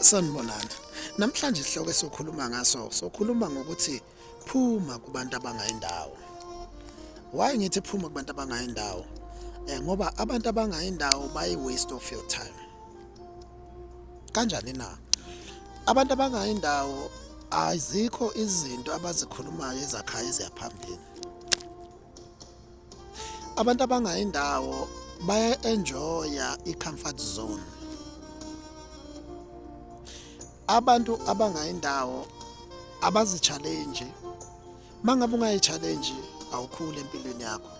Sanibonani. Namhlanje isihloko esokhuluma ngaso sokhuluma ngokuthi phuma kubantu abangayindawo. Why ngithi phuma kubantu abangayindawo? Ngoba abantu abangayindawo bayi waste of your time. Kanjani na? Abantu abangayindawo azikho izinto abazikhulumayo ezakhayo eziyaphambili. Abantu abangayindawo baya-enjoya i-comfort zone. Abantu abangayindawo abazi-challenge. Mangabe ungayi-challenge awukhuli empilweni yakho.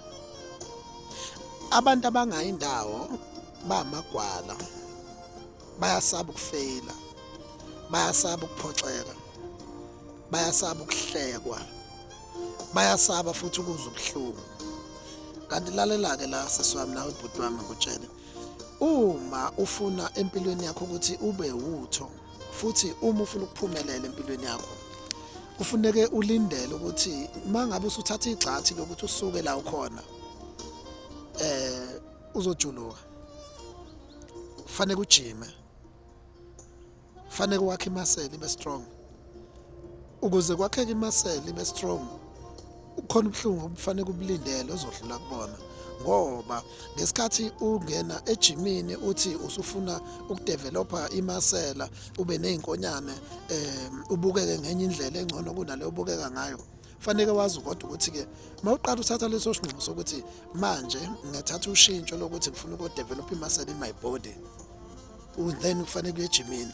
Abantu abangayindawo bamagwala, bayasaba ukufeyila, bayasaba ukuphoxeka, bayasaba ukuhlekwa, bayasaba futhi ukuzwa ubuhlungu. Kanti lalela-ke la sisi wami nawe bhuti wami ngikutshele, uma ufuna empilweni yakho ukuthi ube wutho futhi uma ufuna ukuphumelela empilweni yakho kufuneke ulindele ukuthi mangabe usuthatha igxathi lokuthi usuke la ukhona uzojuluka, kufanele ujime, kufanele wakhe imaseli ibe strong. Ukuze kwakheke imaseli ibe strong ukhona ubuhlungu obufanele ubulindele ozodlula kubona, ngoba ngesikhathi ungena ejimini uthi usufuna ukudevelopha imasela ube nezinkonyane ubukeke ngenye indlela engcono kunale ubukeka ngayo, fanele wazi kodwa ukuthi ke mawuqala uthatha leso sinqumo sokuthi manje ngingathatha ushintsho lokuthi ngifuna ukudevelop imuscle in my body, then kufanele uye ejimini.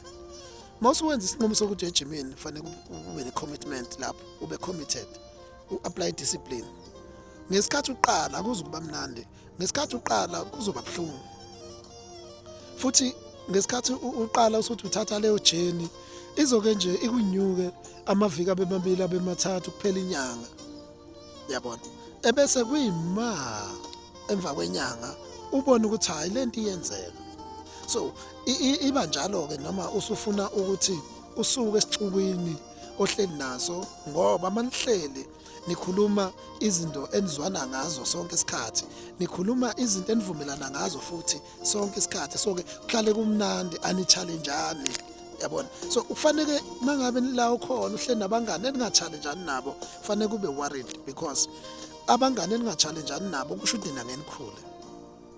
Mawusuwenza isinqumo sokuthi uye ejimini kufanele ube ne-commitment lapho, ube committed, u-apply discipline. Ngesikhathi uqala akuzukuba mnandi, ngesikhathi uqala kuzoba buhlungu, futhi ngesikhathi uqala usuthi uthatha leyo journey izoke nje ikunyuke amaviki abe mabili abe mathathu kuphela inyanga, yabona, ebese kuyima emva kwenyanga ubone ukuthi hayi lento iyenzeka. So iba njalo ke noma usufuna ukuthi usuke esixukwini ohleli naso, ngoba manihleli nikhuluma izinto enizwana ngazo sonke isikhathi, nikhuluma izinto enivumelana ngazo futhi sonke isikhathi, so ke kuhlale kumnandi, ani-challenge-ani, yabona. So kufanele mangabe la ukhona uhleli nabangani eninga-challenge-ani nabo, kufanele kube worried, because abangani eninga-challenge-ani nabo kusho ukuthi nina ngenikhule,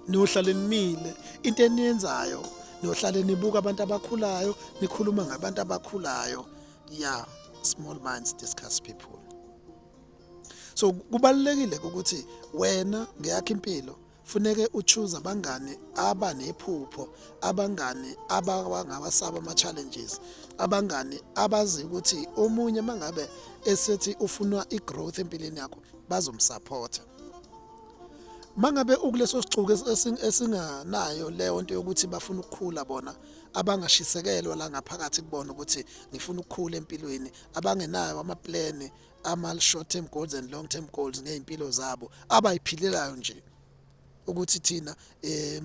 niyohlale nimile into eniyenzayo, niyohlale nibuka abantu abakhulayo, nikhuluma ngabantu abakhulayo. Yeah, small minds discuss people. So kubalulekile ukuthi wena ngeyakho impilo funeke uchoose abangani abanephupho, abangani abangawasaba ama challenges, abangani abazi ukuthi omunye mangabe esethi ufuna igrowth empilweni yakho bazomsupporta. Mangabe ukuleso sixuku esinganayo leyo nto yokuthi bafuna ukukhula bona, abangashisekelwa la ngaphakathi kubona ukuthi ngifuna ukukhula empilweni, abangenayo ama-plan ama short term goals and long term goals ngey'mpilo zabo abayiphilelayo nje ukuthi thina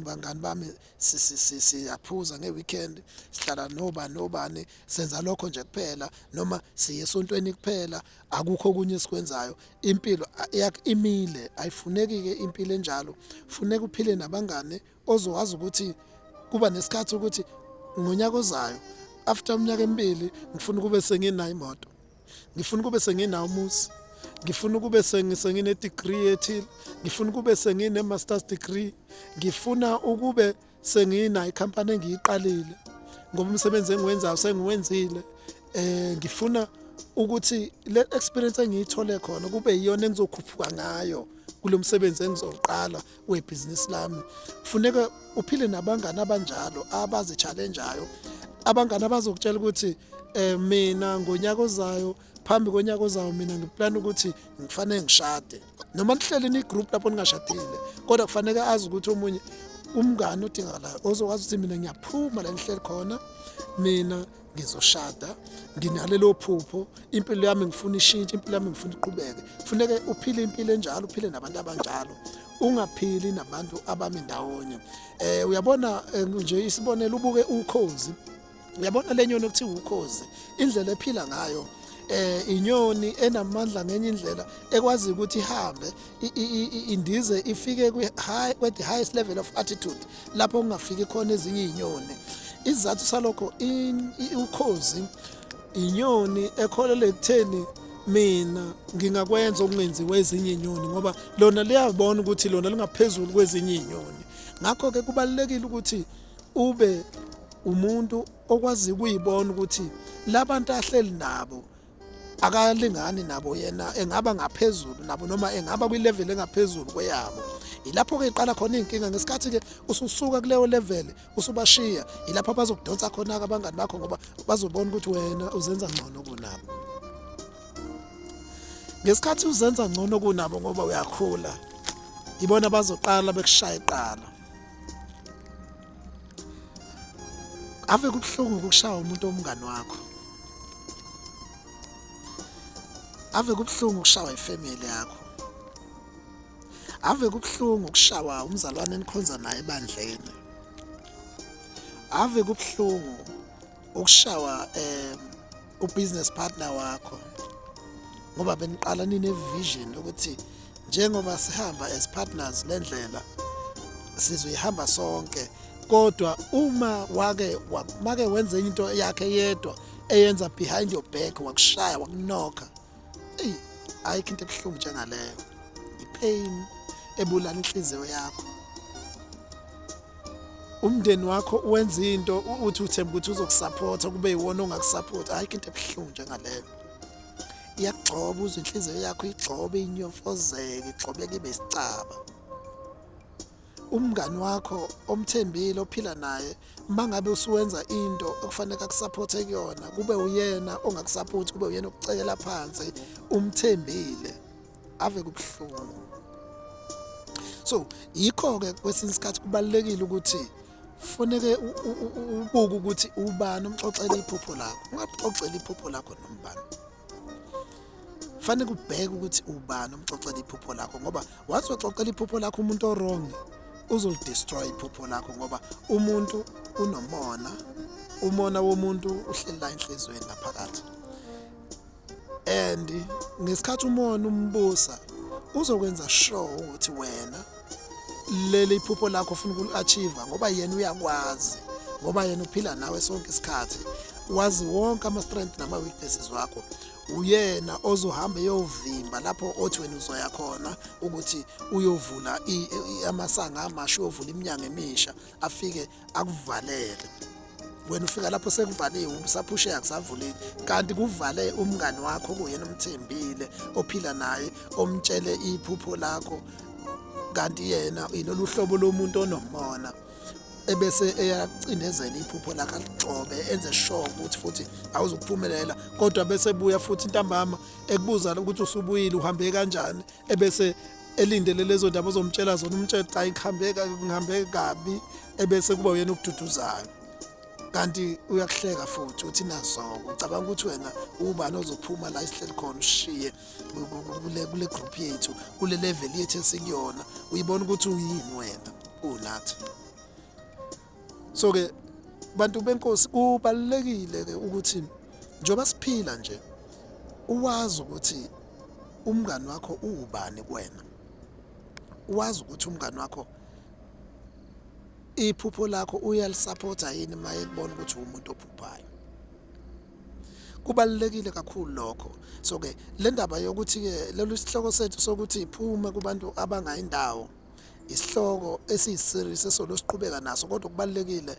bangani bami siyaphuza nge-weekend, sihlala nobani nobani, senza lokho nje kuphela, noma siye esontweni kuphela, akukho okunye esikwenzayo, impilo imile. Ayifuneki-ke impilo enjalo, funeka uphile nabangani ozowazi ukuthi kuba nesikhathi ukuthi ngonyaka ozayo after iminyaka emibili ngifuna ukube senginayo imoto, ngifuna ukube senginawo umuzi, ngifuna ukube sengine degree ethile, ngifuna ukube sengine master's degree, ngifuna ukube senginayo ikhampani engiyiqalile ngoba umsebenzi engiwenzayo sengiwenzile, ngifuna ukuthi le experience engiyithole khona kube iyona engizokhuphuka ngayo kulomsebenzi engizoqala webhizinisi lami. Kufuneka uphile nabangani abanjalo abazi-challengeayo, abangani abazokutshela ukuthi mina ngonyaka ozayo, phambi konyaka ozayo mina ngiplan ukuthi ngifanele ngishade, noma nihleli ni-group lapho ningashadile, kodwa kufanele azi ukuthi omunye umngani odingakalayo ozokwazi ukuthi mina ngiyaphuma la ngihleli khona, mina ngizoshada, nginalelo phupho, impilo yami ngifuna ishintshe, impilo yami ngifuna iqhubeke. Kufuneke uphile impilo enjalo, uphile nabantu abanjalo, ungaphili nabantu abami ndawonye. Uyabona nje isibonelo, ubuke ukhozi, uyabona le nyoni okuthiwa ukhozi, indlela ephila ngayo, inyoni enamandla ngenye indlela ekwazi ukuthi ihambe indize ifike kwi high, kwe the highest level of altitude lapho kungafiki khona ezinye izinyoni. Isizathu salokho, ukhozi inyoni ekholelwa ekutheni mina ngingakwenza okungenziwa ezinye inyoni, ngoba lona liyabona ukuthi lona lingaphezulu kwezinye inyoni. Ngakho-ke kubalulekile ukuthi ube umuntu okwazi ukuyibona ukuthi labantu ahleli nabo akalingani nabo, yena engaba ngaphezulu nabo noma engaba kwi-level engaphezulu kweyabo. Yilapho-ke iqala khona iy'nkinga. Ngesikhathi-ke ususuka kuleyo level usubashiya, yilapho abazokudonsa khona-ke abangani bakho, ngoba bazobona ukuthi wena uzenza ngcono kunabo. Ngesikhathi uzenza ngcono kunabo ngoba uyakhula, ibona bazoqala bekushaya iqala. Ave kubuhlungu ukushaya umuntu omngani wakho, ave kubuhlungu ukushawa ifamily yakho, ave kubuhlungu ukushawa umzalwane enikhonza naye ebandleni, ave kubuhlungu ukushawa ubusiness partner wakho, ngoba beniqala nine vision ukuthi njengoba sihamba as partners lendlela sizoyihamba sonke, kodwa uma wake make wenze into yakhe yedwa eyenza behind your back, wakushaya, wakunokha, eyi, ayikho into ebuhlungu njengaleyo, ipain ebulala inhliziyo yakho. Umndeni wakho wenza into uthi uthemba ukuthi uzokusupporta, kube yiwona ongakusupport, ayikho into ebuhlungu njengaleyo. Iyakugxoba, uzwe inhliziyo yakho igxobe, inyofozeke, igxobeke ibe isicaba. Umngani wakho omthembile ophila naye, mangabe usuwenza into okufanele akusupport kuyona, kube uyena ongakusupport, kube uyena okucekela phansi, umthembile, ave kubuhlungu. So yikho-ke kwesinye isikhathi kubalulekile ukuthi funeke ubuke ukuthi ubani umxoxela iphupho lakho. Ungaxoxela iphupho lakho nombani. Fanele ubheke ukuthi ubani umxoxela iphupho lakho, ngoba wathi waxoxela iphupho lakho umuntu owrong, uzolidestroy iphupho lakho, ngoba umuntu unomona. Umona womuntu uhleli la enhliziyweni ngaphakathi, and ngesikhathi umona umbusa, uzokwenza sure ukuthi wena leli iphupho lakho ufuna ukuli-achieve, ngoba yena uyakwazi, ngoba yena uphila nawe sonke isikhathi, wazi wonke ama-strength nama-weaknesses wakho. Uyena ozohamba eyovimba lapho othi wena uzoya khona ukuthi uyovula amasango amasha, uyovula iminyango emisha, afike akuvalele. Wena ufika lapho sekuvaliwe, usaphusheka, kusavulile, kanti kuvale umngani wakho kuyena umthembile, ophila naye, omtshele iphupho lakho, kanti yena ilolu hlobo lomuntu onomona, ebese eyacindezela iphupho lakhe, aligxobe, enze sure ukuthi futhi awuzukuphumelela. Kodwa bese buya futhi ntambama ekubuza ukuthi usubuyile, uhambe kanjani, ebese elindele lezo ndaba ozomtshela zona. Umtshela, cha, ngihambe ngihambe kabi, ebese kuba uyena okududuzayo, kanti uyakuhleka futhi uthi naso ucabanga ukuthi wena ubani ozophuma la isihleli khona, ushiye kule group yethu, kule level yethu esikuyona, uyibona ukuthi uyini wena unathi. So ke bantu benkosi, kubalulekile ke ukuthi njengoba siphila nje uwazi ukuthi umngani wakho uwubani kuwena, uwazi ukuthi umngani wakho iphupho lakho uyalisupporta yini uma ekubona ukuthi umuntu ophuphayo. Kubalulekile kakhulu lokho. So ke le ndaba yokuthi ke lolu sihloko sethu sokuthi iphuma kubantu abangayindawo, isihloko esiyi-series esolo siqhubeka naso, kodwa kubalulekile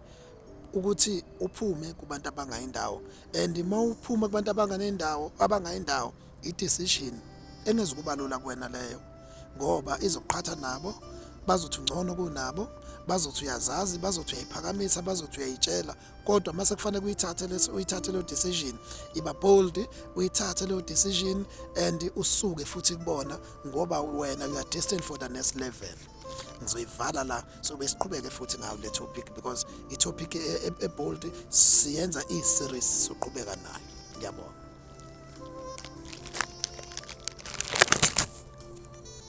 ukuthi uphume kubantu abangayindawo. And uma uphuma kubantu abanganendawo, abangayindawo, i-decision engezukuba lula kuwena leyo, ngoba izoqhatha nabo, bazothi ungcono kunabo, bazothi uyazazi, bazothi uyayiphakamisa, bazothi uyayitshela. Kodwa mase kufanele uyithathe leso, uyithathe leyo decision, iba bold, uyithathe leyo decision and usuke futhi kubona, ngoba wena you are destined for the next level. Ngizoyivala la, sobe siqhubeke futhi ngayo le topic, because i-topic e-bold siyenza i-series, soqhubeka nayo. Ngiyabonga.